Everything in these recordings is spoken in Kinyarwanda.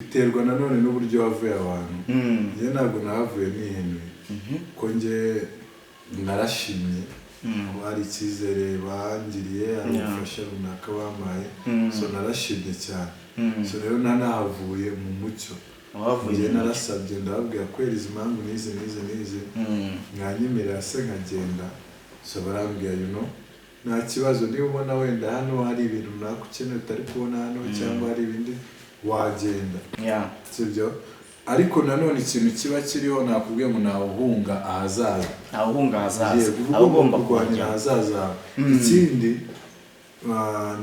Biterwa nanone n'uburyo wavuye abantu. Njye ntabwo nahavuye nihenuye, ko njye narashimye ko hari icyizere bangiriye, hari ubufasha runaka bampaye. So narashimye cyane. So rero nanahavuye mu mucyo. Wahavuye Njye mu mucyo. narasabye, ndababwira kwera izi mpamvu n'izi n'izi n'izi, mwanyemerera se nkagenda? So barambwira, nta kibazo, niba ubona wenda hano hari ibintu runaka ukeneye utari kubona hano, cyangwa hari ibindi, wagenda. Sibyo? Ariko nanone ikintu kiba kiriho, nakubwiye ngo ntawuhunga ahazaza. Ntawuhunga ahazaza. Yego, uba aba ugomba ugomba kurwanira kuhajya. ahazaza hawe. Ikindi,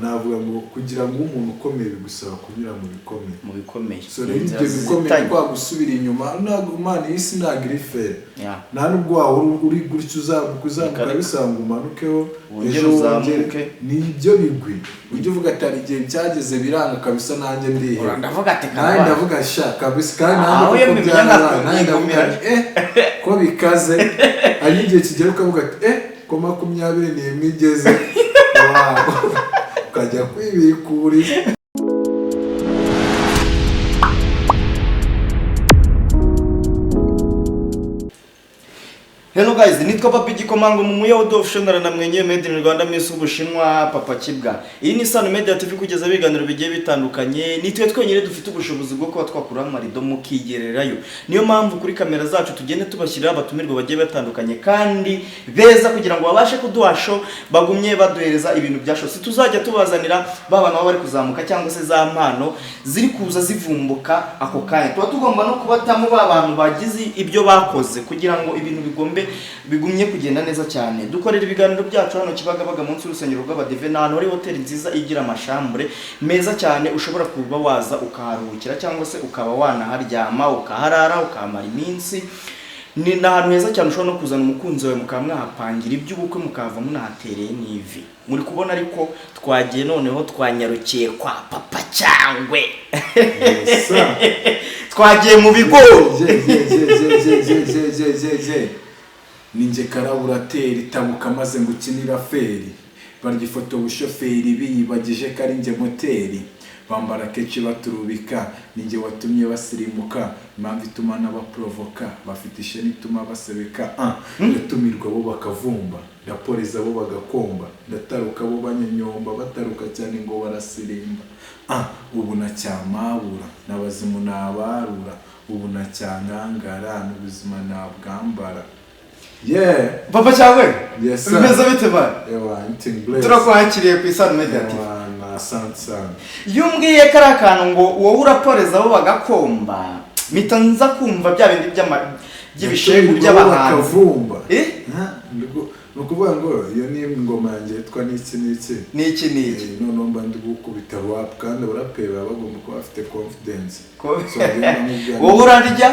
navuga ngo kugira ngo ube umuntu ukomeye bigusaba kunyura mu bikomeye. Mu bikomeye. So rero Inzira ibyo bikomeye, zizitanye. kwa gusubira inyuma, ntabwo Imana, iyi si ntabwo iri fair. Nta nubwo waba uri gutya uzamuka, uzamuka, Reka, reka. bisaba ngo umanukeho, Wongere ejo wongere. uzamuke. Ni ibyo bigwi ujya uvuga ati hari igihe byageze biranga kabisa, nanjye ndiheba. Ndavuga ati Nanjye karabaye. ndavuga sha kabisa, kandi nanjye Aho koko iyo mbimenya byarabaye. Nanjye ndavuga nkwigumira. ati ko bikaze. Hari n'igihe kigera ukavuga ati ko 21 igeze, wow, ukajya kwibikuriza. Hello guys, nitwa Papa Igikomangoma mu Muyahudi official na mwenyewe made in Rwanda, Miss Ubushinwa, Papa Kibwa. Iyi ni Sano Media TV, kugeza ibiganiro bigiye bitandukanye. Ni twe twenyine dufite ubushobozi bwo kuba twakura amarido mukigererayo. Niyo mpamvu kuri kamera zacu tugenda tubashyirira abatumirwa bagiye batandukanye kandi beza, kugira ngo babashe kuduha show, bagumye baduhereza ibintu bya show. Si tuzajya tubazanira ba bantu baba bari kuzamuka cyangwa se za mpano ziri kuza zivumbuka ako kanya. Tuba tugomba no kubatamo ba bantu bagize ibyo bakoze kugira ngo ibintu bigombe bigumye kugenda neza cyane. Dukorera ibiganiro byacu hano Kibagabaga, munsi y'urusengero rw'Abadive. Ni ahantu hari hoteli nziza igira amashambure meza cyane, ushobora kuba waza ukaharuhukira cyangwa se ukaba wanaharyama, ukaharara, ukahamara iminsi. Ni ahantu heza cyane ushobora no kuzana umukunzi wawe, mukaba mwahapangira iby'ubukwe, mukahava munahatereye n'ivi. Muri kubona ariko twagiye noneho twanyarukiye kwa Papa Cyangwe. Yes, sir. Twagiye mu bigori. Je, je, je, je, je, je, je, je, je, je. Ni njye karaburateri tabuka maze ngo ukinira feri, barya ifoto ubushoferi biyibagije ko ari njye moteri, bambara kenshi baturubika, ni njye watumye basirimuka, impamvu ituma n'abaprovoka bafite isheni ituma basebeka. Ndatumirwa bo bakavumba, ndaporeza bo bagakomba, ndataruka bo banyonyomba, bataruka cyane ngo barasirimba. Ubu na cyamabura n'abazimu nabarura, ubu na cyangangara n'ubuzima nabwambara, yeah. Papa Cyangwe. Yes, sir. Bimeze bite ba? Ewa, anything blessed. Turakwakiriye ku Isano Media TV. Ewa, na asante sana. Iyo umbwiye ko ari akantu ngo wowe uraporeza bo bagakomba, mpita nza kumva bya bindi by'ibishegu Ndatumirwa bo by'abahanzi. bakavumba. Eh? Ha? Ni ukuvuga ngo iyo ni ingoma yanjye yitwa n'iki n'iki. N'iki n'iki. Noneho mba ndi gukubita rap, kandi abaraperi baba bagomba kuba bafite confidence. So, njyewe ndamubwira Wowe urarya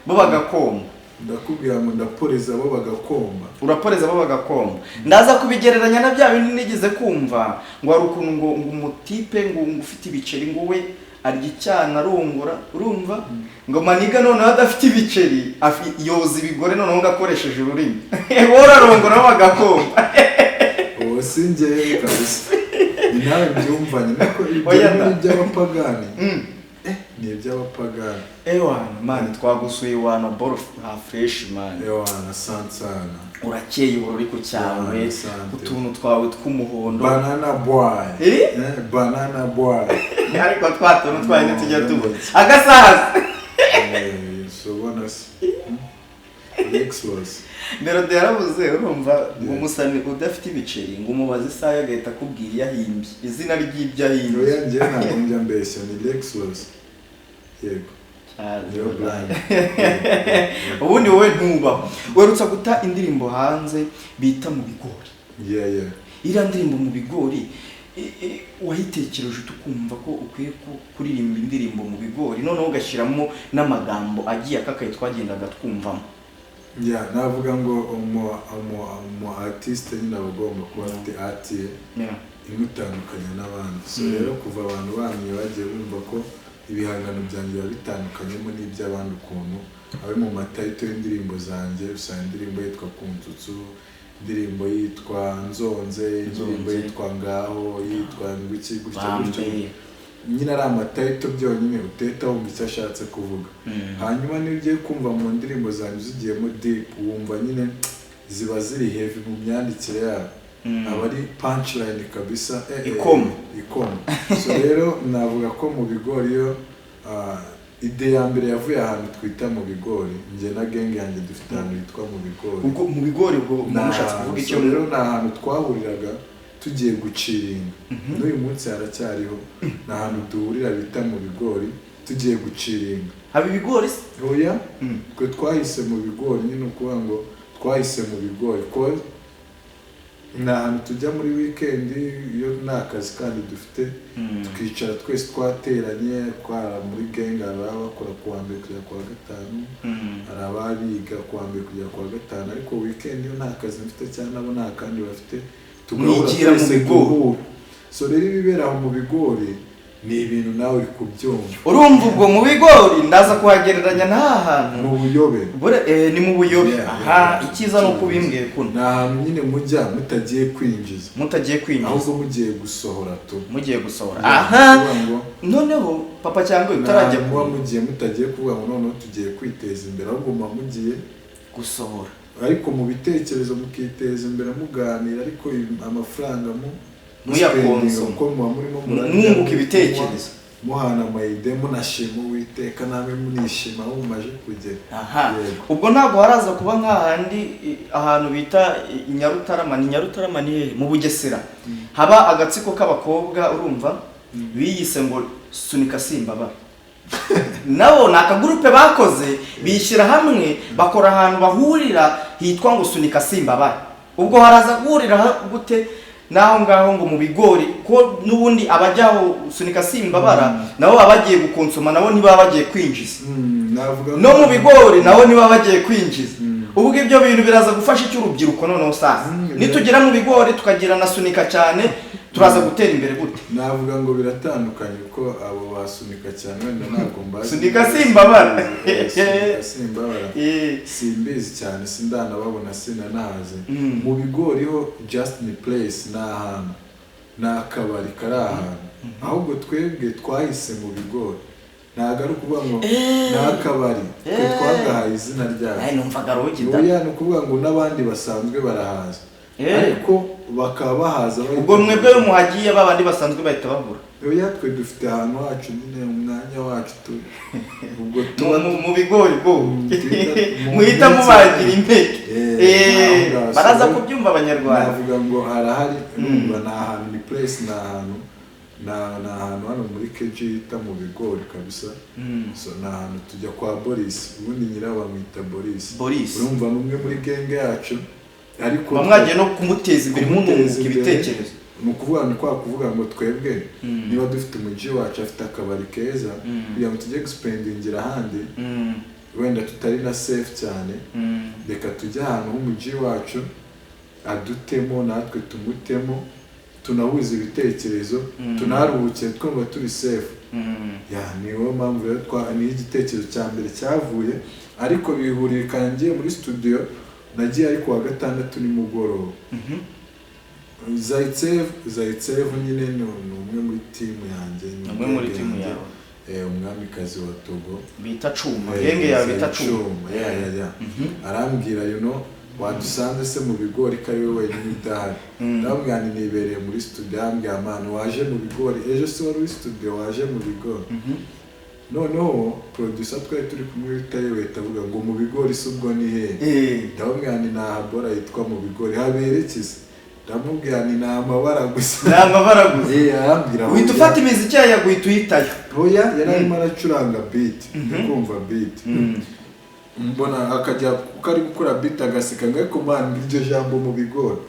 bo bagakomba. Ndakubwira ngo ndaporeza bo bagakomba. Uraporeza bo bagakomba. Ndaza kubigereranya na bya bindi nigeze kumva ngo hari ukuntu ngo umutipe ngo ufite ibiceri ngo we arya icyana arongora, urumva ngo maniga noneho adafite ibiceri yoza ibigore noneho ngo akoresheje ururimi. Wowe urarongora bo bagakomba. Uwo si njyewe kabisa, ni nawe mbyumvanye niko ibyo Oya ni da. iby'abapagani. Ni iby'abapagani. Ewana man, twagusuye wana boro ha fresh man. Ewana, asante sana. Urakeye, uhora uri ku cyawe. Ewana, asante. Utuntu twawe tw'umuhondo. Banana boy. Eh? Banana boy. Ariko twa tuntu twawe ntitujya tubona agasaza. So ubona se Lexus. Melody yarabuze, urumva ngo umusani udafite ibiceri ngo umubaze isaha agahita akubwira iyo ahimbye, izina ry'ibyo ahimbye. Oya, njyewe ntabwo njya mbeshya, ni Lexus, yego, niyo brand. Ubundi wowe ntubaho, werutsa guta indirimbo hanze bita Mu Bigori. Yeah. Iriya ndirimbo Mu Bigori, wayitekereje ute ukumva ko ukwiye kuririmba indirimbo Mu Bigori, noneho ugashyiramo n'amagambo agiye akakaye twagendaga twumvamo? Yeah, navuga ngo umu artiste nyine aba agomba kuba afite art ye imutandukanya n'abandi. So rero kuva abantu bamwe bagiye bumva ko ibihangano byanjye biba bitandukanyemo n'iby'abandi ukuntu, abe mu ma title y'indirimbo zanjye, usanga indirimbo yitwa Ku Nzutsu, indirimbo yitwa Nzonze, indirimbo Nzonze. yitwa Ngaho, yitwa ngwiki gutya gutyo. Bambe. Nyine ari ama title byonyine, utahita wumva icyo ashatse kuvuga. Hanyuma niyo ugiye kumva mu ndirimbo zanjye zigiyemo deep, wumva nyine ziba ziri heavy mu myandikire yabo, aba ari punchline kabisa, Ikoma. Ikoma. So rero navuga ko mu bigori yo, idée ya mbere yavuye ahantu twita mu bigori. Njye na gang yanjye dufite ahantu hitwa mu bigori. Ubwo mu bigori, ubwo muba mushatse kuvuga icyo? So rero ni ahantu twahuriraga tugiye guchillinga. N'uyu munsi haracyariho, ni ahantu duhurira bita mu bigori tugiye guchillinga. Haba ibigori se? Oya, twe twahise mu bigori nyine, ukuvuga ngo twahise mu bigori ko ni ahantu tujya muri weekend iyo nta kazi kandi dufite, tukicara twese twateranye, twara muri gang. Hari ababa bakora kuwa mbere kugera kuwa gatanu, hari ababa biga kuwa mbere kugera kuwa gatanu, ariko weekend iyo nta kazi mfite cyangwa nabo nta kandi bafite, tugahura Mwigira mu twese, bigori. duhura. So rero ibibera aho mu bigori ni ibintu nawe uri kubyumva. Urumva ubwo mu bigori ndaza kuhagereranya n'aha hantu. Mu buyobe. Bure, ni mu buyobe. Yeah, aha, yeah. icyiza ni uko ubimbwiye kuno. Ni ahantu nyine mujya mutagiye kwinjiza, mutagiye kwinjiza, ahubwo mugiye gusohora tu. Mugiye gusohora. Yeah, aha. kuvuga ngo Noneho Papa Cyangwe, ni utarajya ahantu muba mugiye mutagiye kuvuga ngo noneho tugiye kwiteza imbere, ahubwo muba mugiye gusohora, ariko mu bitekerezo mukiteza imbere muganira, ariko amafaranga mu Muyakonsoma. kuko muba murimo murarya, mwunguka muri ibitekerezo. Kunywa, muhana ama idée, munashima Uwiteka, namwe munishima aho mumaje kugera. Aha. Yego. Ubwo ntabwo haraza kuba nk'ahandi ahantu bita i Nyarutarama, ni Nyarutarama, ni hehe? Mu Bugesera, haba agatsiko k'abakobwa, urumva, biyise ngo Sunika Simbabara. Nabo ni akagurupe bakoze, bishyira hamwe, bakora ahantu bahurira hitwa ngo Sunika Simbabara. Ubwo haraza guhurira gute n'aho ngaho ngo mu bigori, ko n'ubundi abajyaho Sunika Simbabara nabo baba bagiye gukonsoma, nabo ntibaba bagiye kwinjiza? Navuga No mu bigori nabo niba bagiye kwinjiza. Ubwo ibyo bintu biraza gufasha icyo urubyiruko noneho sasa? Nitugera mu bigori tukagira na Sunika cyane, turaza gutera imbere gute? Navuga ngo biratandukanye, kuko abo basunika cyane wenda ntabwo mbazi. Sunika Simbabara. Sunika Simbabara simbizi cyane, sindanababona, sinanahazi. Mu bigori ho just ni place, ni ahantu, ni akabari kari ahantu. Ahubwo twebwe twahise mu bigori, ntabwo ari ukuvuga ngo ni akabari, twe twagahaye izina ryacu. Nawe numvaga rogida. Oya, ni ukuvuga ngo n'abandi basanzwe barahaza, ariko bakaba bahaza bahita- Ubwo mwebwe iyo muhagiye, babandi basanzwe bahita babura? Oya, twe dufite ahantu hacu nyine, umwanya wacu tu ubwo tuba Mu bigori bwo muhita muhita mubagira impeke. Naho ngaho. Baraza So, kubyumva Abanyarwanda. Navuga ngo harahari, numva ni ahantu, ni place, ni ahantu, ni ahantu hano muri KG yita mu bigori kabisa. So ni ahantu tujya kwa Boris, ubundi nyirawo bamwita Boris. Boris. Urumva ni umwe muri gang yacu, ariko Muba mwagiye no kumuteza imbere, kumuteza mununguka imbere. ibitekerezo. Ni ukuvuga, ni kwa kuvuga ngo twebwe niba dufite umujyi wacu afite akabari keza, kugira ngo tujye guspendingira ahandi wenda tutari na safe cyane, reka tujye ahantu h'umujyi wacu, adutemo natwe tumutemo, tunahuze ibitekerezo, tunaruhuke twumva turi safe. Ya, niyo mpamvu rero niyo igitekerezo cya mbere cyavuye, ariko bihurira ngiye muri studio, nagiye ariko wa gatandatu nimugoroba. Zaitsev, Zaitsev nyine ni umwe muri team yanjye, ni Umwe muri gang team yanjye. yawe. Umwamikazi wa Togo. Bita Cuma. Gang yawe bita Cuma. Yeah. Arambwira, wadusanze se mu bigori ko ari we wenyine udahari? Ndamubwira nti nibereye muri studio. Arambwira, man, waje mu bigori ejo se wari uri studio, waje mu bigori. Noneho producer twari turi kumwe wita wahita avuga ngo mu bigori se ubwo ni hehe? Ndamubwira nti ni ahabora yitwa mu bigori haberekeza. Ndamubwira nti ni amabara gusa. Ni amabara gusa. Arambwira Uhita oya. ufata imiziki yawe, guhita uhitayo. Oya, yari arimo aracuranga beat, ndi kumva beat, mbona akajya kuko ari gukora beat agaseka ngo ariko man, iryo jambo mu bigori.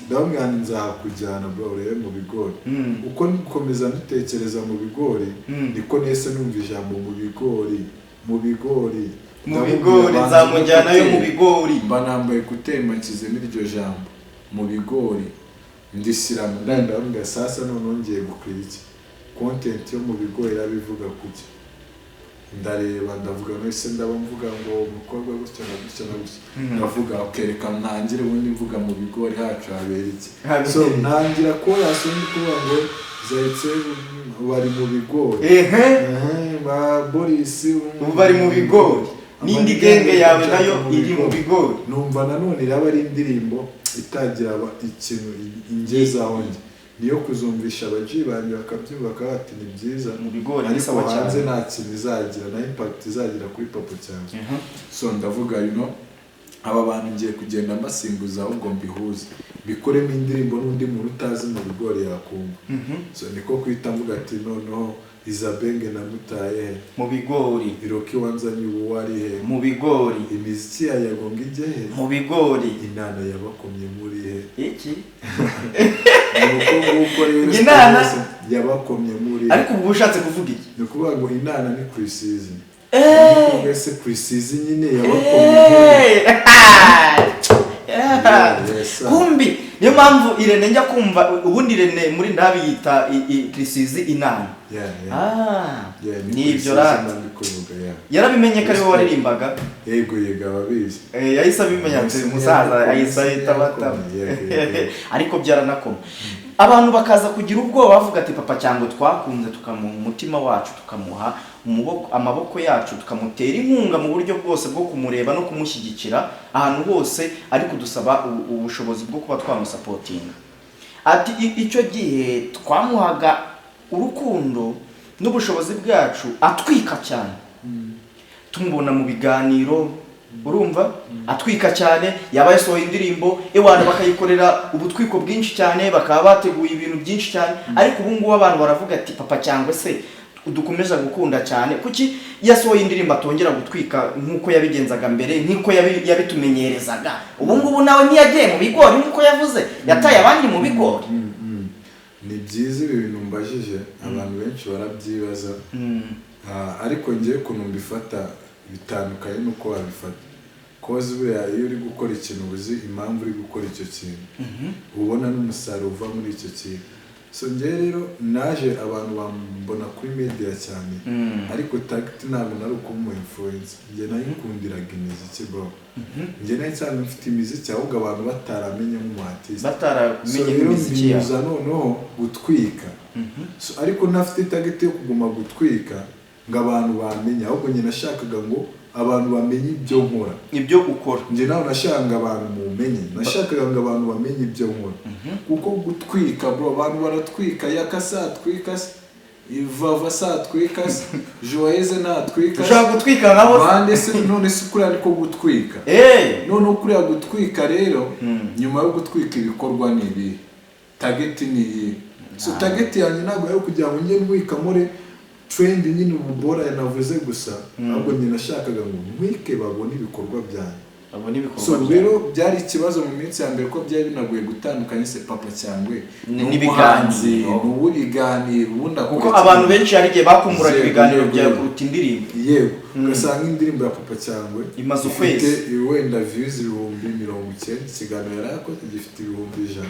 Ndamubwira nti nzahakujyana bro, urebe mu bigori. Uko nkomeza mbitekereza mu bigori, niko nese numva ijambo mu bigori, mu bigori. Mu Ndamubwira, bigori. banza Nzamujyanayo mu écouteurs. bigori. Mba nambaye écouteurs, nshyizemo iryo jambo mu bigori, ndishyiramo, ndabona, ndamubwira sasa noneho ngiye gukora iki? Content yo mu bigori irabivuga kuki? Ndareba, ndavuga nese ndaba mvuga ngo umukobwa gutya na gutya na gutya. Ndavuga ok, reka ntangire ubundi mvuga mu bigori hacu habera iki. Habera So iki. ntangira chorus, undi kuvuga ngo Zaitsev Bari mu bigori. Ehe, ba Boris. Ubu bari mu bigori, n'indi gang yawe nayo iri mu bigori. Numva nanone iraba ari indirimbo itagira ikintu ingezaho njye, niyo kuzumvisha abaji banjye bakabyumva bakavuga bati ni byiza. Mu bigori ni Ariko sawa hanze cyane. nta kintu izagira na impact izagira kuri Papa cyane. So ndavuga, aba bantu ngiye kugenda mbasimbuza, ahubwo mbihuze, mbikoremo indirimbo n'undi muntu utazi mu bigori yakumva. So niko kwita mvuga ati noneho Izabenge namutaye he? Mu bigori. Iroki wanzanye ubu wari he? Mu bigori. Imiziki ya Yagonga ijye he? Mu bigori. Inana yabakomye muri he? Iki? Ni uko nguko rero. Inana? Yabakomye muri he? Ariko ubu ushatse kuvuga iki? Ni ukuvuga ngo inana ni Chriss Eazy. Mbese Chriss Eazy nyine yabakomye muri. Yes, sir. Kumbi niyo mpamvu Irene njya kumva ubundi Irene muri ndabi yita Chriss Eazy inana. Yeah. Ah, Yeah, ni ni ibyo. Chriss Eazy. Rata. Ndi kuvuga, yeah. Yarabimenye ko ari wowe waririmbaga. Yego, ababizi. Yahise abimenya ati umusaza ahise ahita batama. Yego. Ariko byaranakoma, abantu bakaza kugira ubwoba bavuga ati Papa Cyangwe twakunze, tukamuha umutima wacu, tukamuha amaboko yacu, tukamutera inkunga mu buryo bwose bwo kumureba no kumushyigikira ahantu hose, ari kudusaba ubushobozi bwo kuba twamusupportinga. Ati icyo gihe twamuhaga urukundo n'ubushobozi bwacu, atwika cyane, tumubona mu biganiro, urumva atwika cyane, yaba yasohoye indirimbo ewana bakayikorera ubutwiko bwinshi cyane, bakaba bateguye ibintu byinshi cyane. Ariko ubu ngubu abantu baravuga ati Papa Cyangwe se dukomeza gukunda cyane, kuki yasohoye indirimbo atongera gutwika nk'uko yabigenzaga mbere, nk'uko yabitumenyerezaga? Ubu ngubu nawe ntiyagiye mu bigori nk'uko yavuze yataye abandi mu bigori? Ni byiza ibi bintu mbajije, abantu benshi barabyibaza. Ah, ariko ngewe ukuntu mbifata bitandukanye n'uko wabifata, 'cause buriya iyo uri gukora ikintu uba uzi impamvu uri gukora icyo kintu, ubona n'umusaruro uva muri icyo kintu. So ngewe rero naje abantu bambona kuri media cyane, ariko target ntabwo nari ukuba umu influencer. Njye nayikundiraga imiziki, bro. Njye nari nsanzwe mfite imiziki, ahubwo abantu bataramenye nk'umu artiste. So Bataramenye rero imiziki yawe. mbinyuza noneho gutwika. So, ariko ntafite target yo kuguma gutwika ngo abantu bamenye, ahubwo njye nashakaga ngo abantu bamenye ibyo nkora. Ibyo ukora. Njye nawe nashakaga ngo abantu mumenye, nashakaga ngo abantu bamenye ibyo nkora, kuko gutwika, bro, abantu baratwika. Yaka satwika se, Ivava satwika se, Joyeze natwika se? Ushobora gutwika nkabo se? Bande se? None se kuriya niko gutwika? Noneho kuriya gutwika rero, nyuma yo gutwika ibikorwa ni ibihe? Target ni iyihe? So target yanjye ntabwo ari kugira ngo njye ntwika muri trend nyine ububora navuze gusa, ahubwo njye nashakaga ngo ntwike babone ibikorwa byanjye. Babone ibikorwa So byawe. rero byari ikibazo mu minsi ya mbere ko byari binagoye gutandukanya se Papa Cyangwe Ni- ni umuhanzi, n'ibiganiro. ni uw'ibiganiro, ubundi akora Kuko ikintu. abantu benshi hari igihe bakumburaga ibiganiro byawe kuruta indirimbo. Yego, ugasanga indirimbo ya Papa Cyangwe Imaze ifite ukwezi. wenda views 90,000, ikiganiro yari yakoze gifite 100,000.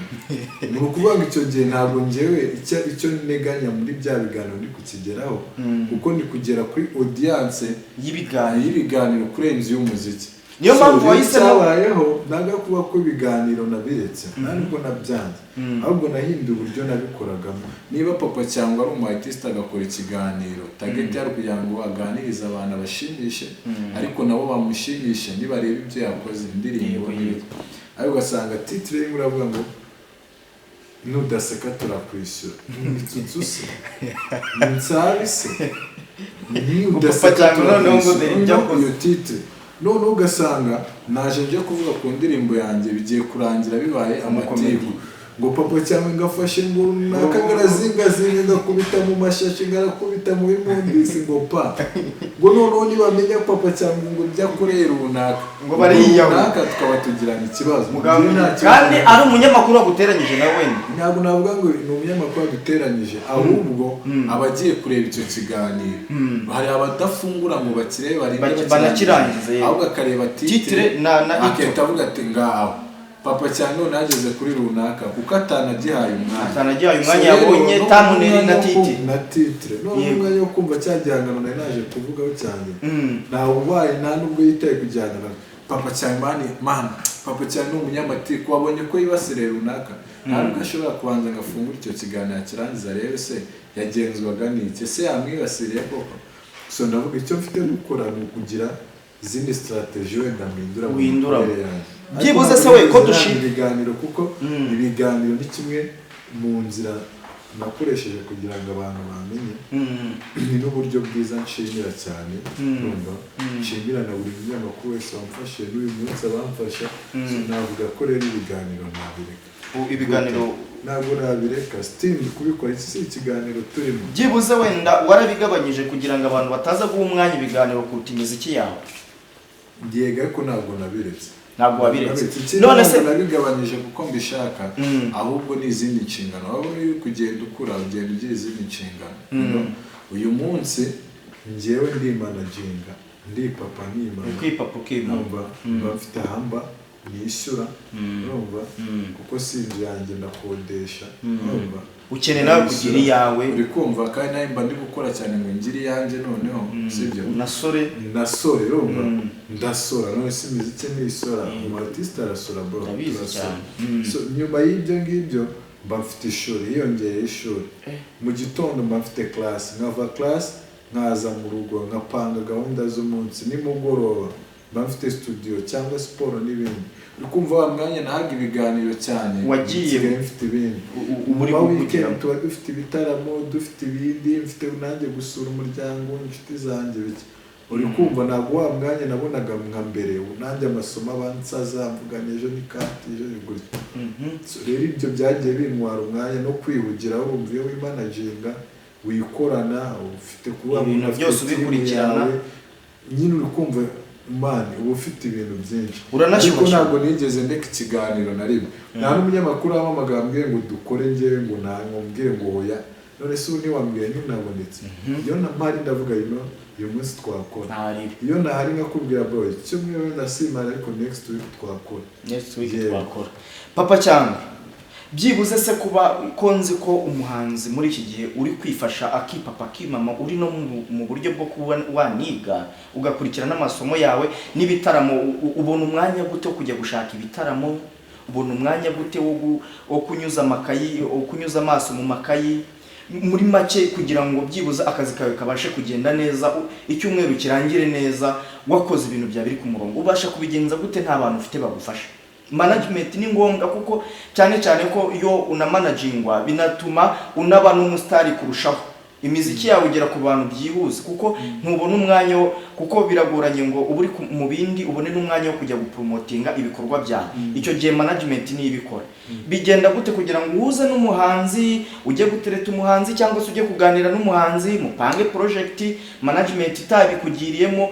Ni ukuvuga ngo icyo gihe ntabwo ngewe icyo nteganya muri bya biganiro ndi kukigeraho, kuko ndi kugera kuri audience y'ibiganiro y'ibiganiro kurenza iy'umuziki. Niyo So, mpamvu rero wahisemo- icyabayeho ntabwo ari kuvuga ko ibiganiro nabiretse, nta nubwo nabyanze, ahubwo nahinduye uburyo nabikoragamo. Niba Papa Cyangwe ari umu artiste agakora ikiganiro, target yari kugira ngo aganirize abantu, abashimishe, ariko nabo bamushimishe nibareba ibyo yakoze, indirimbo n'ibindi. Ariko ugasanga titre y'imwe iravuga ngo "Nudaseka turakwishyura". Ni tsutsu se? Ni nsabi se? Nudaseka Papa Cyangwe noneho ngo dore ibyo Noneho akoze. iyo titre, noneho ugasanga naje nje kuvuga ku ndirimbo yanjye, bigiye kurangira bibaye amatiku ngo Papa Cyangwe ngafashe ngo runaka ngarazingazinga, ngakubita mu mashashi, ngarakubita mu bimundisi, ngo pa ngo noneho nibamenya Papa Cyangwe ngo ibyo akoreye runaka Ngo bariyahura. Runaka tukaba tugirana ikibazo. Muganga Njye nta kibazo. Kandi ari umunyamakuru waguteranyije nawe wenda. Ntabwo navuga ngo ni umunyamakuru waduteranyije, ahubwo abagiye kureba icyo kiganiro hari abadafungura ngo bakirebe barinde banakirangize, yego. Ahubwo akareba titre titre na intro. Agahita avuga ati ngaho Papa Cyangwe nageze kuri runaka, kuko atanagihaye umwanya. Atanagihaye umwanya, So rero, yabonye no thumbnail umwanya na wo titre. Na titre, none umwanya wo kumva cya gihangano nari naje kuvugaho cyane ntawe ubaye, nta nubwo yitaye ku gihangano. Papa Cyangwe, man, man, Papa Cyangwe ni umunyamatiku, wabonye ko yibasiriye runaka, nta nubwo ashobora kubanza ngo afungure icyo kiganiro akirangiza arebe se Yagenzwaga n'iki? Ese yamwibasiriye koko? So ndavuga, icyo mfite gukora ni ukugira izindi strategy wenda mpindura mu Uhinduramo. mikorere yanjye. Byibuze Ariko se we, ko ntabwo ibiganiro, kuko ibiganiro ni kimwe mu nzira nakoresheje kugira ngo abantu bamenye. Ni n'uburyo bwiza nshimira cyane. Urumva, nshimira na buri munyamakuru wese wamfashije, n'uyu munsi abamfasha. So, navuga ko rero ibiganiro ntabireka. Ibiganiro Ntabwo nabireka, still ndi kubikora. Iki si ikiganiro turimo. Byibuze wenda warabigabanyije kugira ngo abantu bataza guha umwanya ibiganiro kuruta imiziki yawe? Yego, ariko ntabwo nabiretse. Ntabwo wabiretse. Ikindi, None se ntabwo nabigabanyije kuko mbishaka, ahubwo ni izindi nshingano. Wabona iyo uri kugenda ukura, ugenda ugira izindi nshingano. Uyu munsi njyewe ndimanaginga, ndi papa, nimana. Ukipapa, ukimama. Numva mba mfite ahamba nishyura, urumva, kuko si inzu yanjye, ndakodesha, urumva. Ukeneye nawe kugira iyawe. Uri kumva, kandi nawe mba ndi gukora cyane ngo ngire iyanjye noneho, sibyo? Nasore. Ndasore, urumva, ndasora. None se imiziki ntisora? Umu artiste arasora, bro. Ndabizi Turasora. cyane. So nyuma y'ibyo ngibyo mba mfite ishuri, hiyongereye ishuri. Mu gitondo mba mfite class, nkava class nkaza mu rugo nkapanga gahunda z'umunsi. Nimugoroba mba mfite studio cyangwa siporo n'ibindi. Uri kumva, wa mwanya nahaga ibiganiro cyane Wagiye nsigaye mfite ibindi. Muri Mu ma guhugiramo. weekend tuba dufite ibitaramo, dufite ibindi, mfite nanjye gusura umuryango, inshuti zanjye, bike. Uri kumva, ntabwo wa mwanya nabonaga nka mbere. Ubu nanjye amasomo abansaza, mvuga ni ejo ni kati, ejo ni gutya. So, rero ibyo byagiye bintwara umwanya no kwihugira. Wumva, iyo wimanaginga, wikorana, ufite kuba Ibintu ufite byose team ubikurikirana. yawe, nyine uri kumva, man, uba ufite ibintu byinshi. Uranashyushya. Ariko ntabwo nigeze ndeka ikiganiro na rimwe. Nta n'umunyamakuru wampamagara ambwiye ngo dukore, njyewe ngo ntabwo mbwire ngo oya. None se ubu ntiwambwiye, ntinabonetse? Iyo mpari ndavuga, uyu munsi twakora. Ntaribi. Iyo ntahari nkakubwira, bro, icyumweru wenda simara, ariko next week twakora. Next week. Yeah. Twakora. Papa Cyangwe, byibuze se kuba ko nzi ko umuhanzi muri iki gihe uri kwifasha, akipapa, akimama, uri no mu buryo bwo kuba waniga, ugakurikira n'amasomo yawe n'ibitaramo, ubona umwanya gute wo kujya gushaka ibitaramo? Ubona umwanya gute wo kunyuza amakayi, wo kunyuza amaso mu makayi, muri make, kugira ngo byibuze akazi kawe kabashe kugenda neza, icyumweru kirangire neza wakoze ibintu byawe biri ku murongo? Ubasha kubigenza gute nta bantu ufite bagufasha? Management ni ngombwa, kuko cyane cyane ko iyo unamanagingwa binatuma unaba n'umusitari kurushaho, imiziki yawe igera ku bantu byihuse, kuko ntubona umwanya kuko biragoranye ngo uba uri mu bindi ubone n'umwanya wo kujya gupromotinga ibikorwa byawe. Icyo gihe management niyo ibikora. Bigenda gute kugira ngo uhuze n'umuhanzi, ujye gutereta umuhanzi cyangwa se ujye kuganira n'umuhanzi, mupange project, management itabikugiriyemo?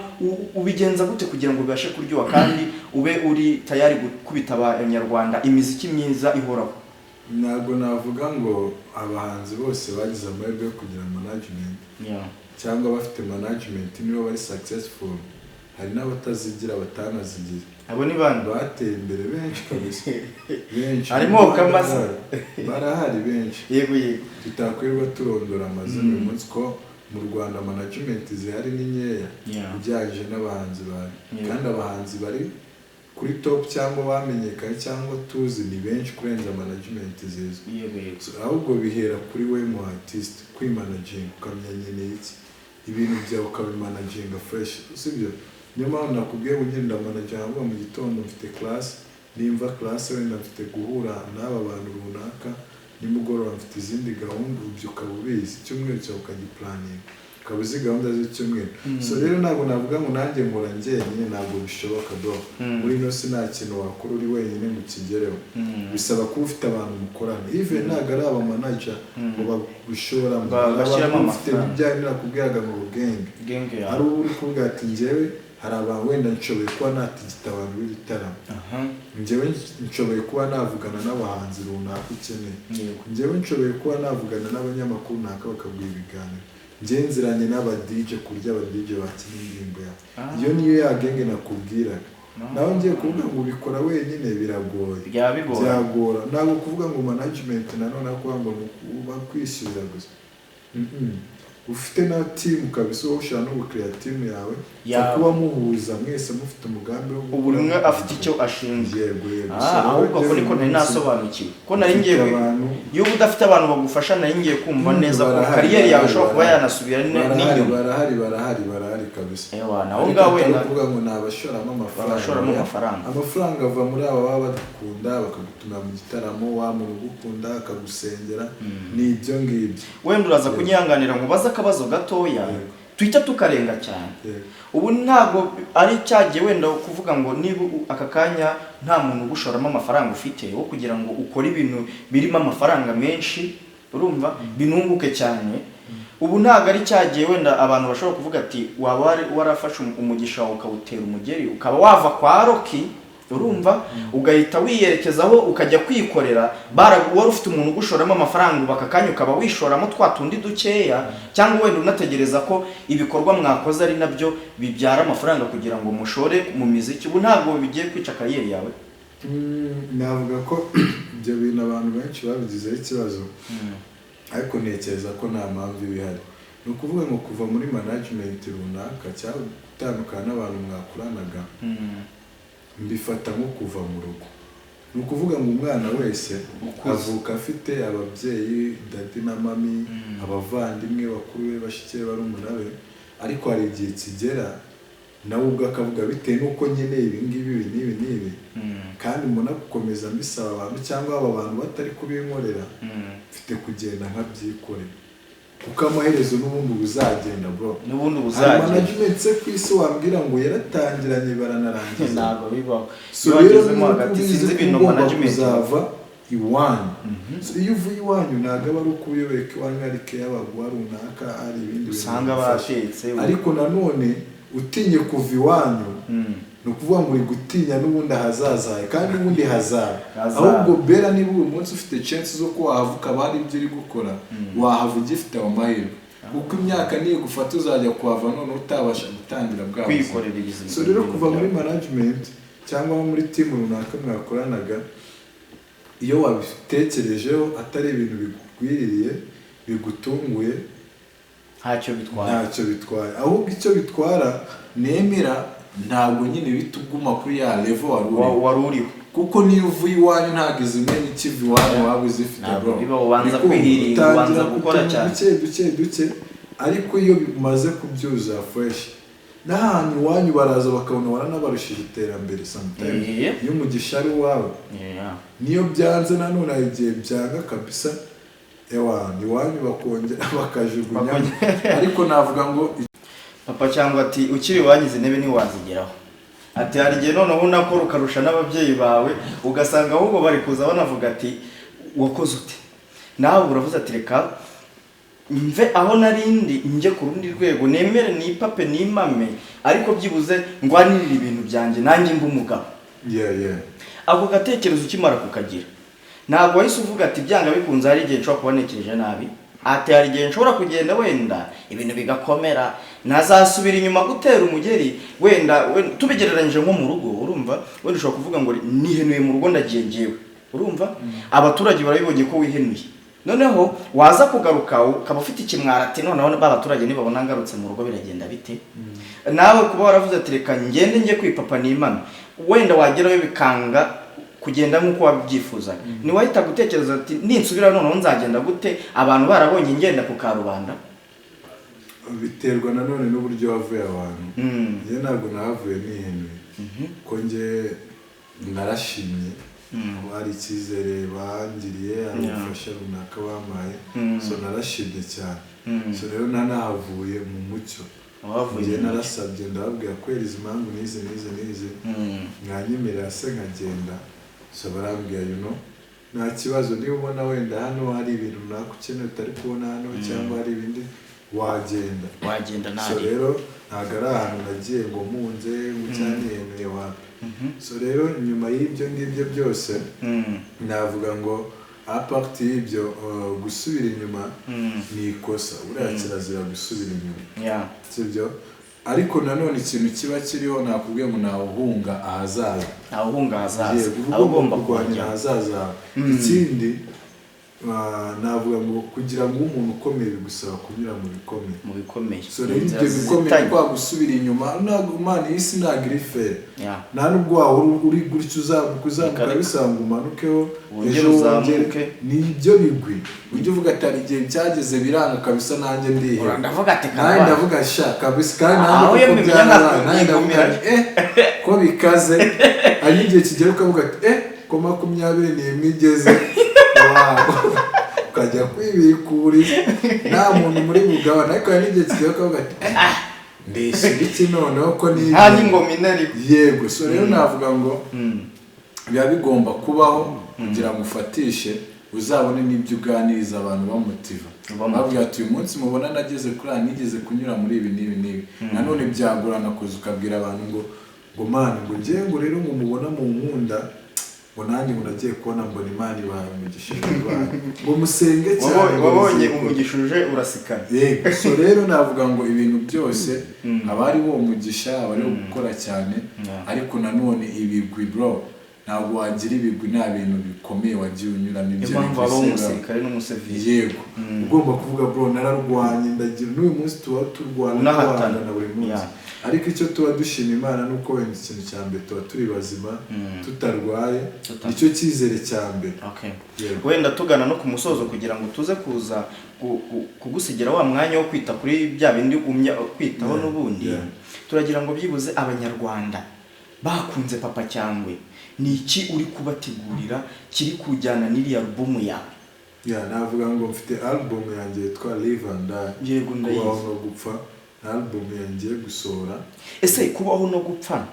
Ubigenza gute kugira ngo bibashe kuryoha kandi ube uri tayari gukubita abanyarwanda imiziki myiza ihoraho? Ntabwo navuga ngo abahanzi bose bagize amahirwe yo kugira management cyangwa bafite management nibo bari successful. Hari n'abatazigira, batanazigira. Abo ni bande? Bateye imbere benshi kabisa, benshi. Harimo Mu Rwanda Kamasa. barahari benshi. yego yego Tutakwirirwa turondora amazina uyu munsi, ko mu Rwanda management zihari ni nkeya ugereranyije n'abahanzi bahari. Kandi abahanzi bari kuri top cyangwa bamenyekanye cyangwa tuzi ni benshi kurenza management zizwi. yego yego So, ahubwo bihera kuri we mu artist kwimanaginga, ukamenya nkeneye iki, ibintu byawe ukabimanaginga fresh, sibyo? Niyo mpamvu nakubwiye ngo ngenda managinga, avuga mu gitondo mfite class, nimva class wenda mfite guhura n'aba bantu runaka, nimugoroba mfite izindi gahunda. Ibyo ukaba ubizi, icyumweru cyawe ukagiplaninga, ukaba uzi gahunda z'icyumweru. So rero ntabwo navuga ngo nanjye nkora njyenyine, ntabwo bishoboka, bro. Muri ino si nta kintu wakora uri wenyine ngo ukigereho. Bisaba kuba ufite abantu mukorana, even ntabwo ari abamanager ngo bagushoramo. Bashyiramo Abantu ufite amafaranga. ibya nakubwiraga ngo genge. Genge yawe. Hari uba uri kuvuga ati njyewe hari abantu wenda nshoboye kuba natigita abantu b'ibitaramo, njyewe nshoboye kuba navugana n'abahanzi runaka ukeneye, njyewe nshoboye kuba navugana n'abanyamakuru runaka bakaguha ibiganiro, njyewe nziranye n'aba DJ ku buryo aba DJ bakina indirimbo yawe. Iyo niyo ya genge nakubwiraga. Nawe ngiye kuvuga ngo ubikora wenyine, biragoye. Byaba bigoye. Byagora. Ntabwo kuvuga ngo management nanone ari ukuvuga ngo ni ukuba kwishyurira gusa. Ufite na team kabisa, wowe ushobora no gukreya team yawe. Yawe. Kuba muhuza mwese mufite umugambi wo Buri umwe afite icyo ashinzwe. Yego. Ah, So, ahubwo ako rero niko nari uyu munsi nasobanukiwe ko nari ngiye mfite abantu iyo uba udafite abantu bagufasha, nari ngiye kumva neza ko barahari, career yawe barahari, ishobora kuba barahari. yanasubira Barahari, n'inyuma. Barahari, barahari, barahari kabisa. Ewa, naho Ariko ngaho atari wenda ukuvuga ngo ni abashoramo amafaranga. Abashoramo Oya. amafaranga. Amafaranga ava muri aba baba badukunda, bakagutumira mu gitaramo, wa muntu ugukunda akagusengera, ni ibyo ngibyo. Wenda uraza kunyihanganira nkubaze akabazo gatoya, Yego. tuhita tukarenga cyane. Yego. Ubu ntabwo ari cyagiye wenda kuvuga ngo niba aka kanya nta muntu ugushoramo amafaranga ufite wo kugira ngo ukore ibintu birimo amafaranga menshi, urumva, binunguke cyane, ubu ntabwo ari cyagiye wenda abantu bashobora kuvuga ati waba warafashe umugisha wawe ukawutera umugeri, ukaba wava kwa Rocky, urumva, ugahita wiyerekezaho ukajya kwikorera, wari ufite umuntu ugushoramo amafaranga, ubu aka kanya ukaba wishoramo twa tundi dukeya, cyangwa wenda unategereza ko ibikorwa mwakoze ari nabyo bibyara amafaranga kugira ngo mushore mu miziki, ubu ntabwo bigiye kwica career yawe? Navuga ko ibyo bintu abantu benshi babigizeho ikibazo, ariko ntekereza ko nta mpamvu iba ihari. Ni ukuvuga ngo kuva muri management runaka cyangwa gutandukana n'abantu mwakoranaga, mbifata nko kuva mu rugo. Ni ukuvuga ngo umwana wese Ukuze. avuka afite ababyeyi, daddy na mummy, abavandimwe bakuru be, bashiki be, barumuna be, ariko hari igihe kigera nawe ubwo akavuga, bitewe n'uko nkeneye ibi ngibi, ibi n'ibi n'ibi, kandi mbona gukomeza mbisaba abantu cyangwa aba bantu batari kubinkorera, mfite kugenda nkabyikorera, kuko amaherezo n'ubundi buzagenda, bro. N'ubundi Hari buzagenda. management se ku isi wambwira ngo yaratangiranye baranarangiza? Ntabwo bibaho. So Iyo rero wagezemo niba hagati, ubizi sinzi ko ibintu ugomba management kuzava iwanyu. So iyo uvuye iwanyu, ntabwo aba ari uko uyobewe ko iwanyu hari keya baguha runaka, hari ibindi bintu Usanga bigufasha. batetse. Ariko nanone utinye kuva iwanyu, ni ukuvuga ngo uri gutinya n'ubundi ahazaza hawe, kandi n'ubundi hazaba. Hazaba. Ahubwo bera niba uyu munsi ufite chance zo ko wahava ukaba hari ibyo uri gukora, wahava ugifite ayo mahirwe, kuko imyaka niyo gufata uzajya kuhava none utabasha gutangira bwa buzima. Kwikorera ibizima. So rero kuva muri management cyangwa muri team runaka mwakoranaga, iyo wabitekerejeho atari ibintu bigwiririye, bigutunguye, Ntacyo bitwaye. Ntacyo bitwaye. Ahubwo icyo bitwara, nemera, ntabwo nyine bihita uguma kuri ya level wari uriho. Wari uriho. Kuko niyo uvuye iwanyu, ntabwo izi myenda ikiva iwanyu waba uzifite, Ntabwo bro. bibaho, ubanza Niko kwihiringa, utangira ubanza gukora utuntu cyane. duke duke duke, ariko iyo bimaze kubyuza fresh, n'ahantu iwanyu baraza bakabona waranabarushije iterambere sometimes, iyo umugisha ari uwawe. Niyo byanze nanone, hari igihe byanga kabisa, ewa iwanyu bakongera bakajugunya, ariko navuga ngo Papa cyangwa ati ukiri iwanyu izi ntebe ntiwazigeraho. Ati hari igihe noneho unakora ukarusha n'ababyeyi bawe, ugasanga ahubwo bari kuza banavuga ati wakoze ute? Nawe uravuze ati reka mve aho narindi njye ku rundi rwego, nemere nipape nimame, ariko byibuze ndwanirire ibintu byanjye, nanjye mbe umugabo. Yeah. Ako gatekerezo ukimara kukagira, ntabwo wahise uvuga ati byanga bikunze hari igihe nshobora kuba ntekereje nabi, ati hari igihe nshobora kugenda wenda ibintu bigakomera, ntazasubira inyuma gutera umugeri? Wenda tubigereranyije nko mu rugo, urumva, wenda ushobora kuvuga ngo nihenuye mu rugo, ndagiye ngewe, urumva, abaturage barabibonye ko wihenuye, noneho waza kugaruka ukaba ufite ikimwara, ati noneho ba baturage nibabona ngarutse mu rugo biragenda bite? Nawe kuba waravuze ati reka ngende njye kwipapa nimana, wenda wagerayo bikanga kugenda nk'uko wabyifuzaga, ntiwahita gutekereza ati ninsubira noneho nzagenda gute abantu barabonye ngenda ku karubanda? Biterwa nanone n'uburyo wavuye abantu. Njye ntabwo nahavuye nihenuye, ko njye narashimye ko hari icyizere bangiriye, hari ubufasha runaka bampaye. So narashimye cyane. So rero nanahavuye mu mucyo. Wahavuye Njye mu mucyo. narasabye, ndababwira kwera izi mpamvu n'izi n'izi n'izi, mwanyemerera se nkagenda? So barambwira, nta kibazo, niba ubona wenda hano hari ibintu runaka ukeneye utari kubona hano, cyangwa hari ibindi, wagenda. Wagenda. So Ntari rero ntabwo ari ahantu nagiye ngo mpunze ngo cyane nihenuye, wapi. So rero nyuma y'ibyo ngibyo byose, navuga ngo à part y'ibyo, gusubira inyuma ni ikosa. Buriya kirazira gusubira inyuma, sibyo? Ariko nanone ikintu kiba kiriho, nakubwiye ngo ntawuhunga ahazaza. Ntawuhunga ahazaza. Yego, uba Aba ugomba ugomba kurwanya kuhajya. ahazaza hawe. Ikindi Navuga ngo kugira ngo ube umuntu ukomeye bigusaba kunyura mu bikomeye. Mu bikomeye. So rero Inzira ibyo bikomeye, zitanye. kwa gusubira inyuma, ntabwo, Imana, iyi si ntabwo iri fair. Nta nubwo waba uri gutya uzamuka, uzamuka, Reka, reka. bisaba ngo umanukeho, Wongere ejo wongere. uzamuke. Ni ibyo bigwi ujya uvuga ati hari igihe byageze biranga kabisa, nanjye ndiheba. Ndavuga ati Nanjye karabaye. ndavuga sha kabisa, kandi nanjye Aho iyo kuko mbimenya byarabaye, nanjye ndavuga nkwigumira. nti, ko bikaze. Hari n'igihe kigera ukavuga ati ko 21 igeze, wow, ukajya kwibikuriza nta muntu muri bugabane. Ariko hari n'igihe kigera ukavuga ati ndishyura iki noneho ko ni Nta n'ingoma inari. Yego. So rero navuga ngo biba bigomba kubaho kugira ngo ufatishe, uzabone n'ibyo uganiriza abantu bamotiva, Bamotiva. babwira ati uyu munsi mubona nageze kuri aha, nigeze kunyura muri ibi n'ibi n'ibi. Nanone byagorana kuza ukabwira abantu ngo man, ngo ngewe, ngo rero ngo mubona mu nkunda, ngo nanjye ngo nagiye kubona mbona Imana ibahaye umugisha, ibahaye, ngo musenge cyane, ngo Wabonye bizikora. umugisha uje urasikana. Yego. So rero navuga ngo ibintu byose haba hariho umugisha, haba hariho gukora cyane, ariko nanone ibigwi, bro, ntabwo wagira ibigwi nta bintu bikomeye wagiye unyuramo. Niyo Ibyo mpamvu habaho bigwi umusirikare n'umusivili. Yego, ugomba kuvuga bro, nararwanye, ndagira n'uyu munsi tuba turwana, Unahatana. duhangana buri munsi. Ariko icyo tuba dushima Imana ni uko wenda ikintu cya mbere tuba turi bazima, tutarwaye. Nicyo cyizere cya mbere. Yego. Wenda tugana no ku musozo, kugira ngo tuze kuza kugusigira wa mwanya wo kwita kuri bya bindi ugumya kwitaho n'ubundi, turagira ngo byibuze Abanyarwanda bakunze Papa Cyangwe, ni iki uri kubategurira kiri kujyana n'iriya alubumu yawe? Ya, navuga ngo mfite album yanjye yitwa Live and Die. Yego, ndayizi. Kubaho no gupfa, ni album yanjye gusohora. Ese kubaho no gupfa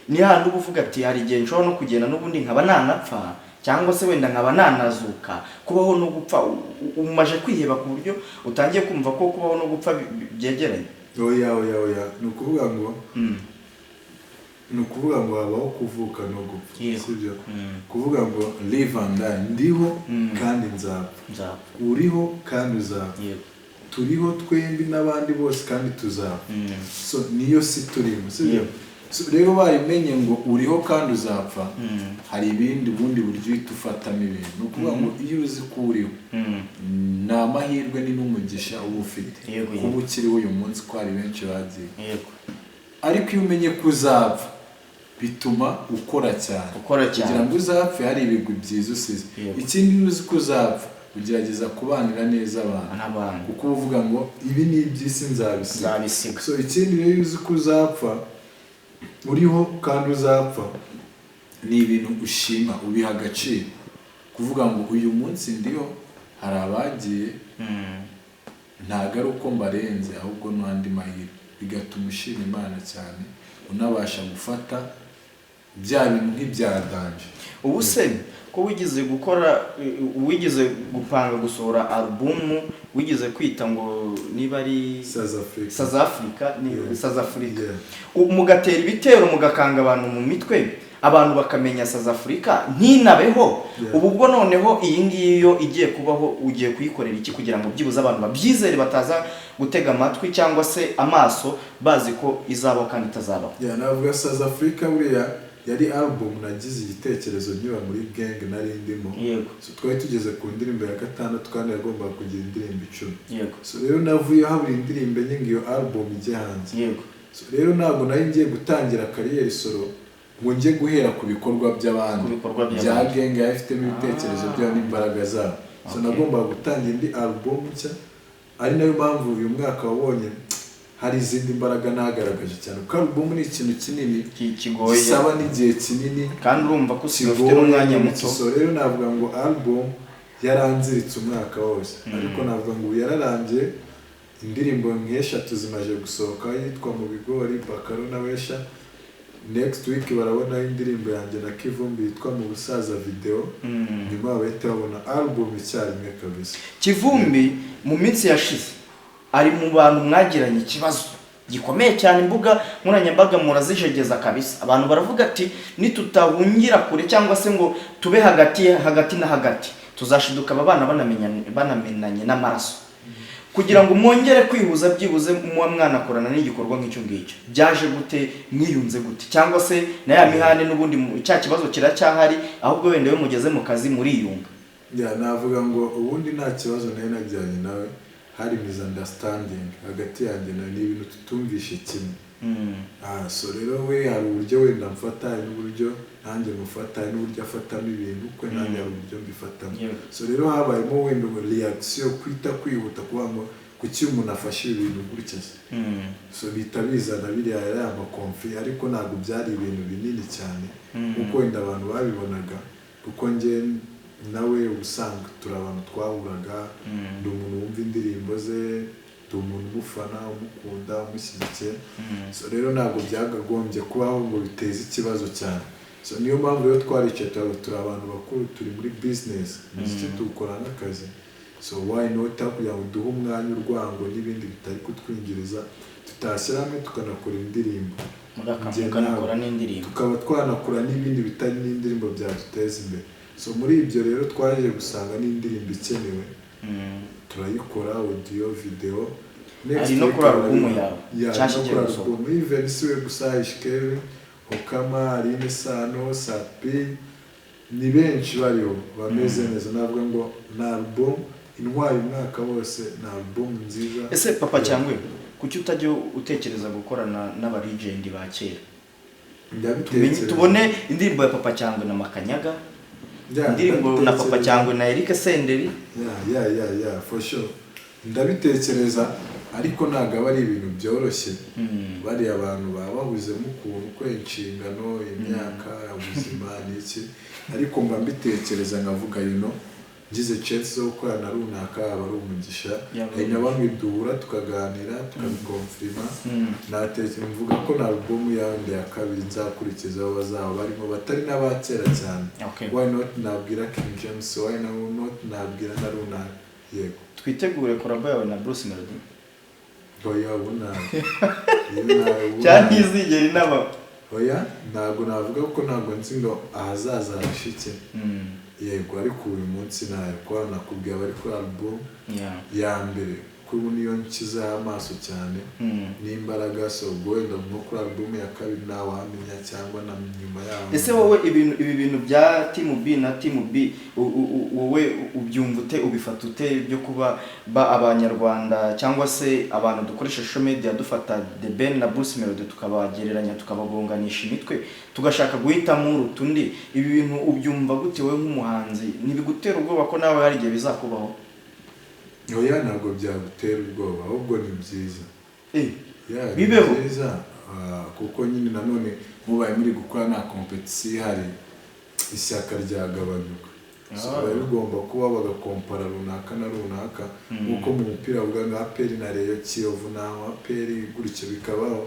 ni hahandi uba uvuga ati hari igihe nshobora no kugenda n'ubundi nkaba nanapfa, cyangwa se wenda nkaba nanazuka? Kubaho no gupfa, umaje kwiheba ku buryo utangiye kumva ko kubaho no gupfa byegeranye? Oya, oya, oya, ni ukuvuga ngo habaho kuvuka no gupfa. Sibyo? Kuvuga ngo live and die, ndiho kandi nzapfa. Nzapfa. Uriho kandi uzapfa. Turiho twembi n'abandi bose kandi tuzapfa. So niyo si turimo, sibyo? Yego. So rero bayimenye ngo uriho kandi uzapfa, hari ibindi bundi buryo uhita ufatamo ibintu. Ni ukuvuga ngo iyo uzi ko uriho, ni amahirwe, ni n'umugisha uba ufite kuba ukiriho uyu munsi, ko hari benshi bagiye. Ariko iyo umenye ko uzapfa, bituma ukora cyane Ukora cyane. kugira ngo uzapfe hari ibigwi byiza usize. Ikindi, iyo uzi ko uzapfa, ugerageza kubanira neza abantu, N'abantu. kuko uba uvuga ngo ibi ni iby'isi, nzabisiga. Nzabisiga. So ikindi rero, iyo uzi ko uzapfa, uriho kandi uzapfa, ni ibintu ushima, ubiha agaciro, kuvuga ngo uyu munsi ndiho, hari abagiye, ntabwo ari uko mbarenze, ahubwo n'andi mahirwe, bigatuma ushima Imana cyane, unabasha gufata bya bintu nk'ibya danger. Ubu se ko wigeze gukora, wigeze gupanga gusohora alubumu, wigeze kwita ngo niba ari South Africa. South Africa ni Yeah. South Africa. Yeah. Mugatera ibitero, mugakanga abantu mu mitwe, abantu bakamenya South Africa ntinabeho. Ubu bwo noneho iyi ngiyi yo igiye kubaho, ugiye kuyikorera iki kugira ngo byibuze abantu babyizere, bataza gutega amatwi cyangwa se amaso bazi ko izabaho kandi itazabaho? Yeah, navuga South Africa buriya yari album nagize igitekerezo nkiba muri gang nari ndimo. So twari tugeze ku ndirimbo ya gatandatu kandi yagombaga kugira indirimbo 10. So rero navuyeho habura indirimbo enye ngo iyo album ijye hanze. So rero ntabwo nari ngiye gutangira career solo ngo njye guhera ku bikorwa by'abandi, Ku bikorwa bya by'abandi. gang yari ifitemo ibitekerezo byayo n'imbaraga zabo. So nagombaga gutangira indi album nshya, ari nayo mpamvu uyu mwaka wabonye hari izindi mbaraga nagaragaje cyane, kuko album ni ikintu kinini, Kigoye. gisaba n'igihe kinini, Kandi urumva ko usigaye ufite kigoye n'umwanya muto. So rero navuga ngo album yaranziritse umwaka wose, ariko navuga ngo ubu yararangiye, indirimbo nk'eshatu zimaze gusohoka, yitwa Mu Bigori, Bakaro na Wesha. Next week barabona indirimbo yanjye na Kivumbi yitwa Mu Busaza video, nyuma bahita babona album icyarimwe kabisa. Kivumbi mu minsi yashize ari mu bantu mwagiranye ikibazo gikomeye cyane, imbuga nkoranyambaga murazijegeza kabisa, abantu baravuga ati nitutahungira kure cyangwa se ngo tube hagati hagati na hagati, tuzashiduka aba bana banamenanye n'amaraso. Kugira ngo mwongere kwihuza, byibuze muba mwanakorana n'igikorwa nk'icyo ngicyo, byaje gute? Mwiyunze gute? Cyangwa se na ya mihane n'ubundi cya kibazo kiracyahari, ahubwo wenda iyo mugeze mu kazi muriyunga? Ya, navuga ngo ubundi nta kibazo nari najyanye nawe, hari misunderstanding hagati yanjye nawe, ni ibintu tutumvishe kimwe. Ah, so rero we hari uburyo wenda mfata, hari n'uburyo nanjye mufata, hari n'uburyo afatamo ibintu kwe, nanjye hari uburyo mbifatamo. So rero habayemo wenda reaction kwita kwihuta, kuvuga ngo kuki umuntu afashe ibi bintu gutya se? So bihita bizana biriya yari amaconflit, ariko ntabwo byari ibintu binini cyane nkuko wenda abantu babibonaga, kuko njye nawe ubusanzwe turi abantu twahuraga. Ndi umuntu wumva indirimbo ze, ndi umuntu umufana, umukunda, umushyigikiye. So rero ntabwo byakagombye kubaho ngo biteze ikibazo cyane. So niyo mpamvu rero twaricaye turavuga, turi abantu bakuru, turi muri business, umuziki tuwukora nk'akazi. So why not, aho kugira ngo duhe umwanya urwango n'ibindi bitari kutwinjiriza, tutashyira hamwe tukanakora indirimbo? Njye Mukanakora nawe. n'indirimbo. Tukaba twanakora n'ibindi bitari n'indirimbo byaduteza imbere. So muri ibyo rero twaje gusanga n'indirimbo ikenewe, turayikora, audio, video. Ari no week kuri album yawe Yeah, nshyashya no igiye kuri gusohoka. album. Even si we gusa, Ishkevin, Okama, Aline Sano, Sapi, ni benshi bariho bameze neza. Navuga ngo ni album intwaye umwaka wose, ni album nziza. Ese Papa Cyangwe, kuki utajya utekereza gukorana n'abalegend ba kera? Ndabitekereza. Tubone indirimbo ya Papa Cyangwe na Makanyaga, Yeah, indirimbo na Papa ndabitekereza. Cyangwe na Eric Senderi. Yeah, for sure, ndabitekereza, ariko ntabwo aba ari ibintu byoroshye. Bariya abantu baba bahuzemo ukuntu kwe inshingano, imyaka, ubuzima n'iki, ariko mba mbitekereza nkavuga, ngize chance zo gukorana na runaka aba ari umugisha. Yaba Hari na bamwe duhura tukaganira, tukabiconfirma. Natekereza mvuga ko na album yandi ya kabiri nzakurikizaho bazaba barimo batari n'abakera cyane. Why not nabwira King James, why not nabwira na runaka, yego. Twitegure collabo yawe na Bruce Melody? Oya, ubu ntabwo. Iyo ubu Cyangwa ntabwo. ntizigera inaba? Oya, ntabwo navuga ko ntabwo nzi ngo ahazaza harashike. Yego, ariko uyu munsi nayo kuba nakubwiye abari kuri album ya mbere, ko ubu niyo nshyizeho amaso cyane n'imbaraga. So ubwo wenda nko kuri album ya kabiri ntawamenya, cyangwa na nyuma yaho. Ese wowe ibintu ibi bintu bya team B na team B, wowe ubyumva ute, ubifata ute, byo kuba ba abanyarwanda cyangwa se abantu dukoresha social media dufata The Ben na Bruce Melody tukabagereranya, tukabagonganisha imitwe, tugashaka guhitamo uruta undi? Ibi bintu ubyumva gute wowe nk'umuhanzi? Ntibigutera ubwoba ko nawe hari igihe bizakubaho? Oya, ntabwo byagutera ubwoba, ahubwo ni byiza. Yeah, ni Bibeho. byiza. Kuko nyine nanone mubaye muri gukora nta competition ihari, ishyaka ryagabanyuka. So biba bigomba kuba bagacompara runaka na runaka, nk'uko mu mupira bavuga ngo APR na Rayon, Kiyovu na APR, gutyo bikabaho,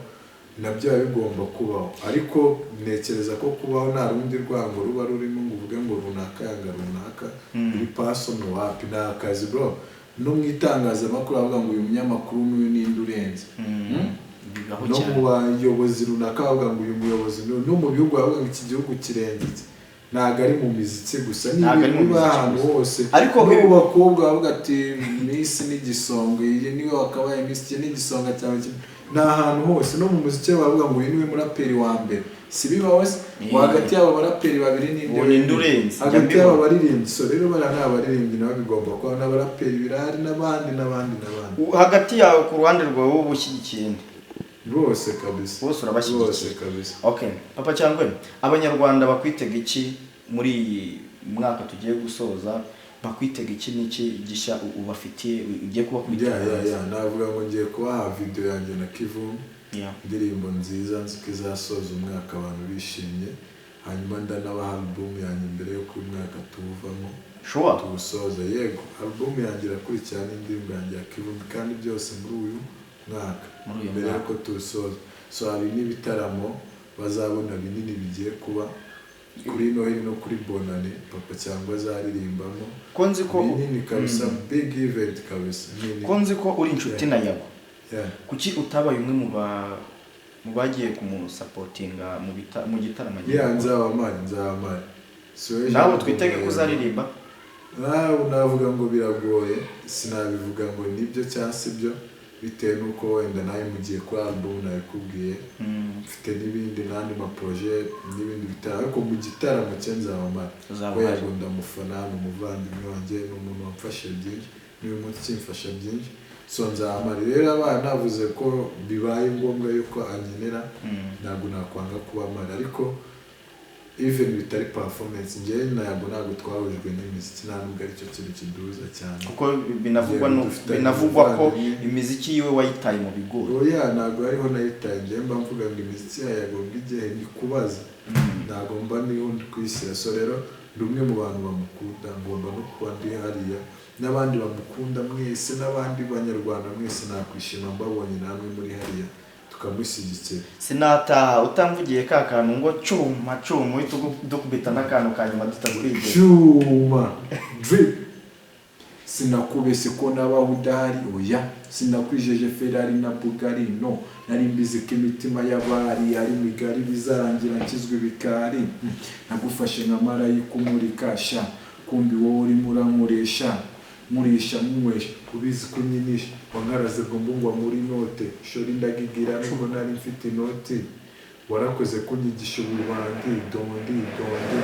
nabyo biba bigomba kubaho. Ariko ntekereza ko kubaho nta rundi rwango ruba rurimo ngo uvuge ngo runaka yanga runaka uri personal, wapi, ni akazi bro. No mu itangazamakuru bavuga ngo uyu munyamakuru n'uyu ninde urenze. Bibaho No cyane. mu bayobozi runaka bavuga ngo uyu muyobozi no mu bihugu bavuga ngo iki gihugu kirenze iki. Ntabwo ari mu miziki gusa, ni Ntabwo ari ibintu mu biba miziki ahantu gusa. hose. Ariko No mu bakobwa bavuga ati Miss n'igisonga, iyi niwe wakabaye Miss, iki n'igisonga cyawe kimwe. Ni ahantu hose, no mu muziki bavuga ngo uyu niwe muraperi wa mbere, si bibaho se? Yeah. Hagati y'aba baraperi babiri ninde Uwo ninde urenze? Hagati Njya y'aba mbibona. baririmbyi. So rero bariya ni abaririmbyi, nabo bigomba kuba n'abaraperi birahari, n'abandi n'abandi n'abandi. Hagati yawe, ku ruhande rwawe, wowe ushyigikiye nde? Bose kabisa. Bose urabashyigikiye? Bose kabisa. Okay, Papa Cyangwe, abanyarwanda bakwitega iki muri iyi mwaka tugiye gusoza? Bakwitega iki n'iki gishya ubafitiye, ugiye kubakubita? Yeah, navuga ngo ngiye kubaha video yanjye na Kivumbi, indirimbo nziza nzi ko izasoza umwaka abantu bishimye. Hanyuma ndanabaha album yanjye mbere y'uko uyu mwaka tuwuvamo, tuwusoza. Yego, album yanjye irakurikirana n'indirimbo yanjye ya Kivumbi, kandi byose muri uyu mwaka, Muri uyu mbere mwaka. y'uko tuwusoza. So hari n'ibitaramo bazabona binini bigiye kuba kuri Noheli no kuri Bonane, Papa Cyangwe azaririmbamo. Ko nzi ko Binini kabisa, big event kabisa, nini. Ko nzi ko uri inshuti na Yago, kuki utabaye umwe mu bagiye kumusupportinga mu gitaramo agiye Yeah, gukora? nzaba mpari, nzaba mpari. So ejo Nawe nibwo twitege ko rero. uzaririmba? Nawe navuga ngo biragoye, sinabivuga ngo nibyo cyangwa si byo. Bitewe n'uko wenda nawe mugiye kuri album nabikubwiye, mfite n'ibindi n'andi ma projet n'ibindi bitaramo, ariko mu gitaramo cye nzaba mpari. Uzaba Ko uhari. Yago ndamufana, ni umuvandimwe wanjye, ni umuntu wamfashe byinshi, n'uyu munsi ukimfasha byinshi, so nzaba mpari. Rero abana navuze ko bibaye ngombwa yuko ankenera, ntabwo nakwanga kuba mpari, ariko even bitari performance, njyewe ntabwo twahujwe n'imiziki, nta nubwo aricyo kintu kiduhuza cyane. Kuko binavugwa Yewe, dufitanye binavugwa ko ubuvandimwe. imiziki yiwe wayitaye mu bigori. Oya, ntabwo ariho nayitaye. Njyewe mba mvuga ngo imiziki yayo yagomba igihe ni kubaza, ntabwo mba niho ndi kuyishyira. So rero ndi umwe mu bantu bamukunda, ngomba no kuba ndi hariya n'abandi bamukunda mwese, n'abandi banyarwanda mwese, nakwishima mbabonye namwe muri hariya tukamushyigikira. Sinataha utamvugiye ka kantu ngo cuma cuma, uhita dukubita n'akantu ka nyuma tutatwigeze. Cyuma drip. Sinakubese ko nabaho udahari, oya. Sinakwijeje Ferrari na Bugatti, no. Nari mbizi ko imitima y'abari ari migari, bizarangira nkizwe ibikari. Nagufashe nka marayika umurika sha, kumbi wowe urimo urankoresha, nkurisha nkunywesha, ubizi ko unyinisha. Wankaraze ngo mbungwa muri note shori, ndagigira nubwo nari mfite inoti. Warakoze kunyigisha ububandi, dondi dondi.